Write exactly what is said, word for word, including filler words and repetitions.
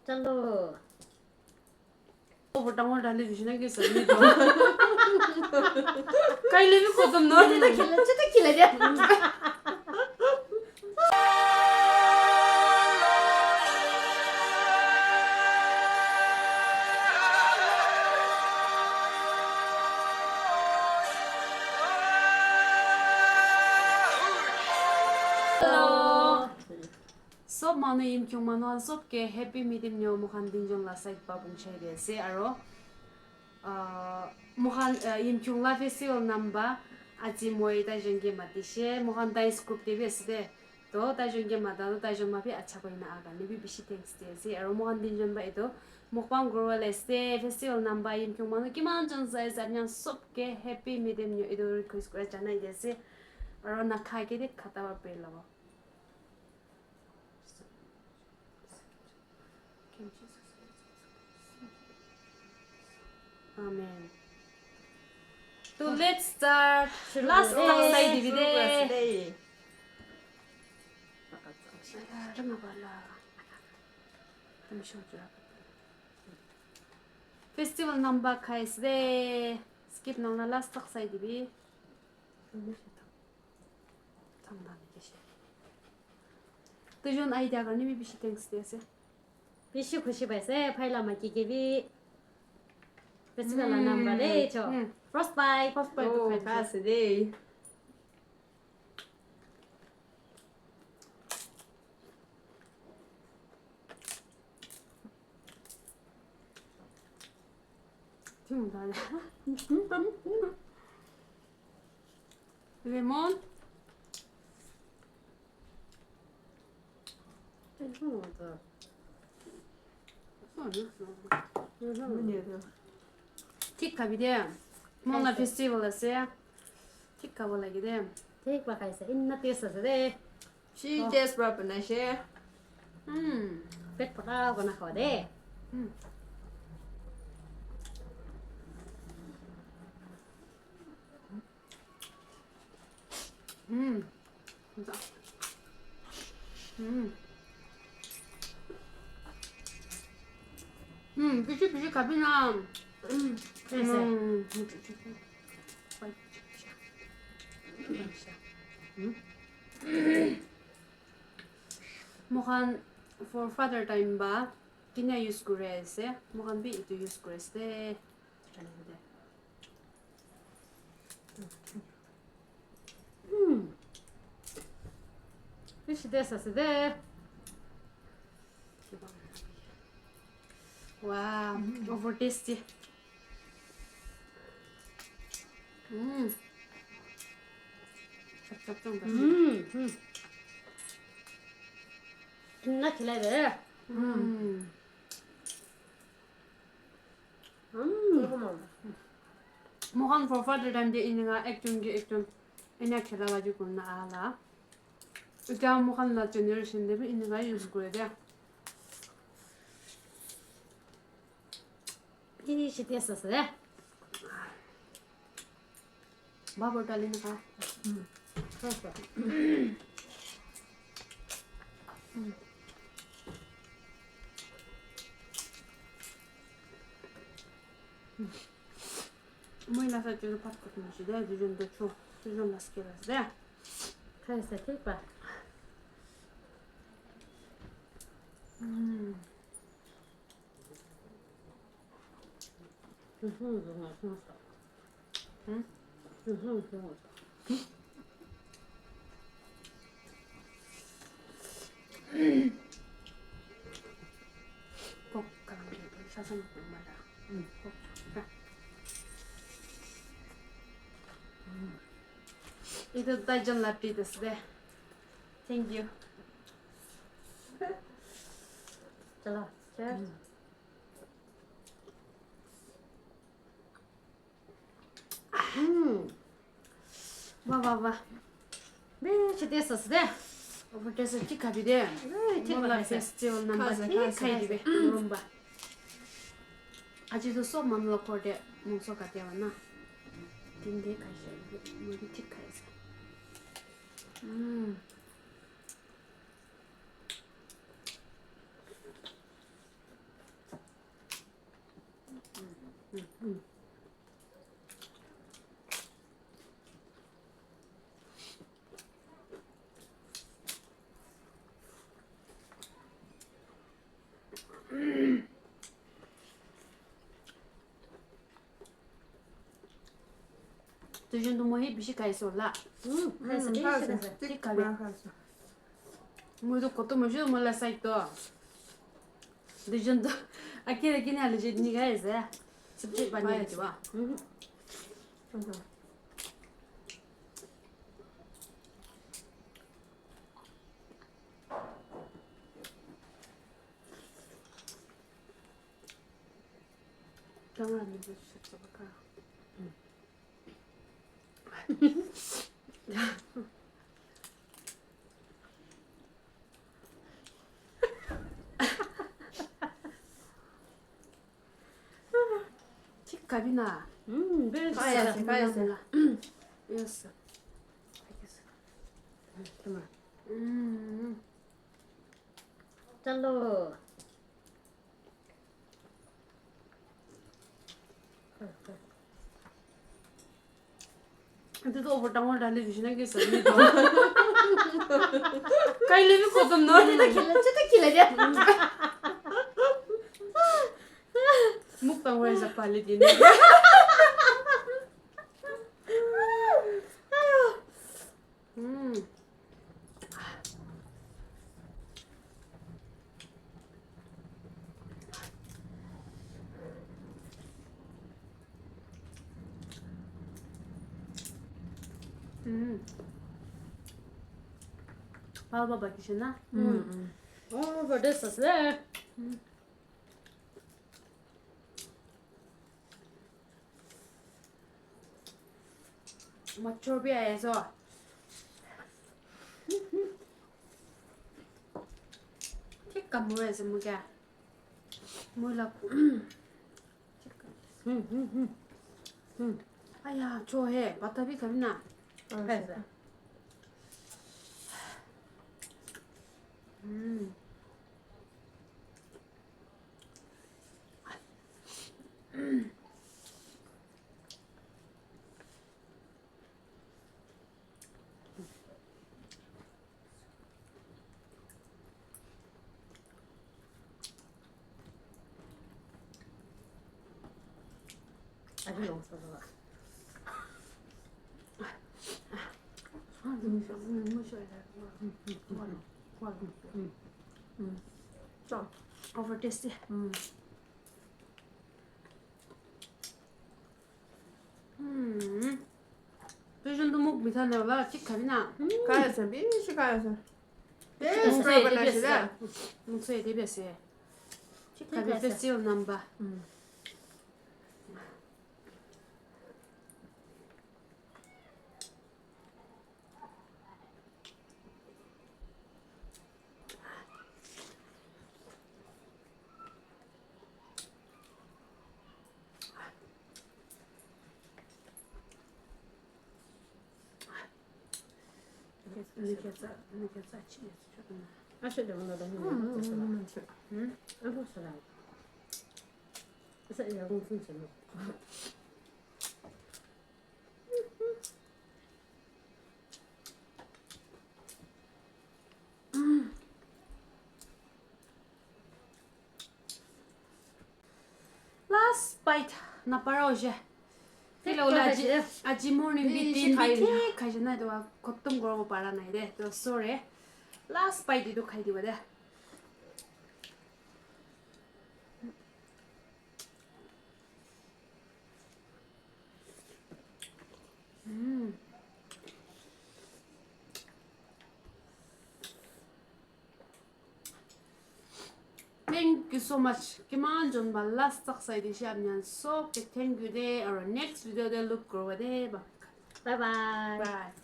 Chalo. Over dangor dali dishina ke sabni to. Kaile bi khotom no. Chota khila, chota khila de. Hello. Sob manu, Yimkhiung manu khan sob ke happy Midim nyo moikhan tinjon la side pa pungchai di ase aro, ah, moikhan, ah, Yimkhiung la festival nam pa aji moi taijon ke matishe, moikhan dance group te bi ase de. To taijon ke mata to taijon pa bi acha koi na aha karne bi bishi thanks di ase aro moikhan tinjon pa etu mukbang kuriwole ase de. Festival nam pa Yimkhiung manu kiman jon sai ase apni khan sob ke happy Midim nyo etu request kura janai di ase aro nakhai ke de khata pa peri labo. Amen. So let's start. Last time sai dibi de. Festival nam pa khai ase de. Skip nang la last tak sai dibi. Duijon idea karne bi bishi thanks di ase. Bishi khushi paise, phai la maki ke bi. Festival la nam pa de cho. Mm. First bite. First bite to khai ase de. Lemon. Thik khabi de. Mona festival ase. Thik khabo lage de. Thik pa khaise. Inna taste ase de. Shi taste pra banaise. Hmm. Pet pata kona khao de. Hmm. Hmm. Hmm. Hmm, bishi bishi khabi na. Hmm. Moikhan forefather time pa kina use kuri ase, moikhan bi etu use kuri ase de. Hmm. Bishi taste ase de. Wow, over tasty. Mm. Chop chop chop. Mm. Mm. Inna khilai de. Mm. Mm. Moikhan forefather time te enika ekjon ke ekjon ena khela baji kurina aha la. Etiya moikhan la generation te bi enika use kure de. Bishi taste ase de. Babo dali na kha. Moi na sa chulo pat ko tumi si de, dujon to cho, dujon na skill ase de. Khai sa thik pa. Mm. Etu taijon la treat ase de. Thank you. Chalo, cheers. Mm. Wah, wah, wah. Bishi taste ase de. Over taste thik khabi de. Thik mola festival number thik khai dibe. Rumba. Aji to sob manu la ghor te mangso katia na. Tin de khai se. Moi bi thik khai ase. Mm. Tuijon tu moi he bishi khai ase hola. Hmm, khai ase, bishi khai ase. Thik khai ase. Moi tu koto moi la side to. Tuijon tu akira kini hali je ni khai ase. Subject bani ase wa. Thik khabi na. Mm, very nice. Kaya se, kaya se. Yes. Come on. Mm. Chalo. Etu tu over tangol dali dise na ki sabi to. Kaile bi khotom na. Chota khila, chota khila dia. Mukbang wala sa pali din. Mm. Mm. Pao baba kishina. Mm. Oh, for this is there. Mm. Machor bi ase. Thik kamuri ase moike. Moi la. Hmm, hmm, hmm. Hmm. Aya, cho he, pata bi khabi na. Ase. Hmm. Over tasty. Hmm. Tuijon tu muk mitha nai wala, thik khabi na. Khai ase, bishi khai ase. Best fry banai ase da. Muk so ede bi ase. Thik khabi, festival namba. Last bite napara hoise. Thik hoile aji, aji morning bi tin bite thik khaise na, etu khotom kuribo para nai de. To sorry. Last bite etu khai dibo de. Mm. Thank you so much. Kiman jon ba last tak sai di shi apni khan sob ke thank you de. Aru next video de look koribo de. Bye bye. Bye.